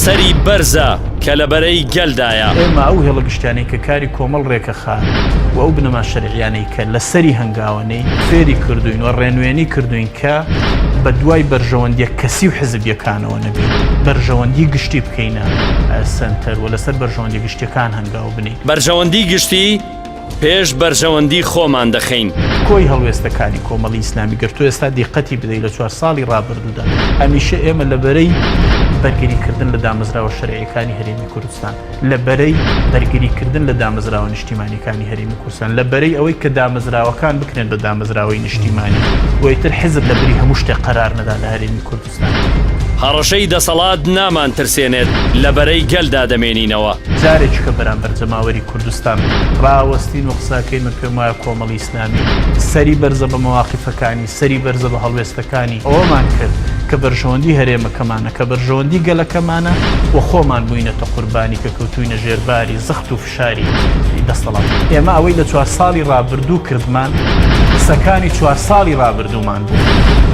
سەری بەرزە کە لە بەرەی گەلدایە. ئێمە ئەو هێڵە گشتیانەی کە کاری کۆمەڵ رێکەخات و ئەو بنەما شەرعیانەی کە لەسەری هەنگاوەنێین فێری کردووین و ڕێنوێنی کردووین کە بە دوای بەرژەوەندیە کەسی و حزبیەکانەوە نەبین، بەرژەوەندی گشتی بکەینە سەنتەر و لەسەر بەرژەوەندیە گشتیەکان هەنگاو بنێین. بەرژەوەندی گشتی پێش بەرژەوەندی خۆمان دەخەین. کۆی هەڵوێستەکانی کۆمەڵی ئیسلامی گەر تۆ ئێستا دیقەتی بدەی لە چوار ساڵی ڕابردوودا هەمیشە ئێمە لە بەرەی بەرگریکردن لە دامەزراوە شەرعیەکانی هەرێمی کوردستان، لە بەرەی بەرگریکردن لە دامەزراوە نیشتیمانیەکانی هەرێمی کوردستان، لە بەرەی ئەوەی کە دامەزراوەکان بکرێن بە دامەزراوەی نیشتیمانی و ئیتر حیزب لە بری هەموو شتێک قەرار نەدا لە هەرێمی کوردستان. هەڕەشەی دەسەڵات نامانترسێنێت، لە بەرەی گەلدا دەمێنینەوە. جارێکی کە بەرامبەر جەماوەری کوردستان ڕاوەستین و قسەکەین، من پێم وایە کۆمەڵی ئیسلامی سەری بەرزە بە مەواقیفەکانی، سەری بەرزە بە هەڵوێستەکانی، ئەوەمان کرد کە بەرژەوەندی هەرێمەکەمانە، کە بەرژەوەندی گەلەکەمانە و خۆمان بووینەتە قوربانی کە کەوتووینە ژێر باری زەخت و فشاری دەستەڵات. ئێمە ئەوەی لە چوار ساڵی ڕابردوو کردمان، قسەکانی چوار ساڵی ڕابردوومان بوو.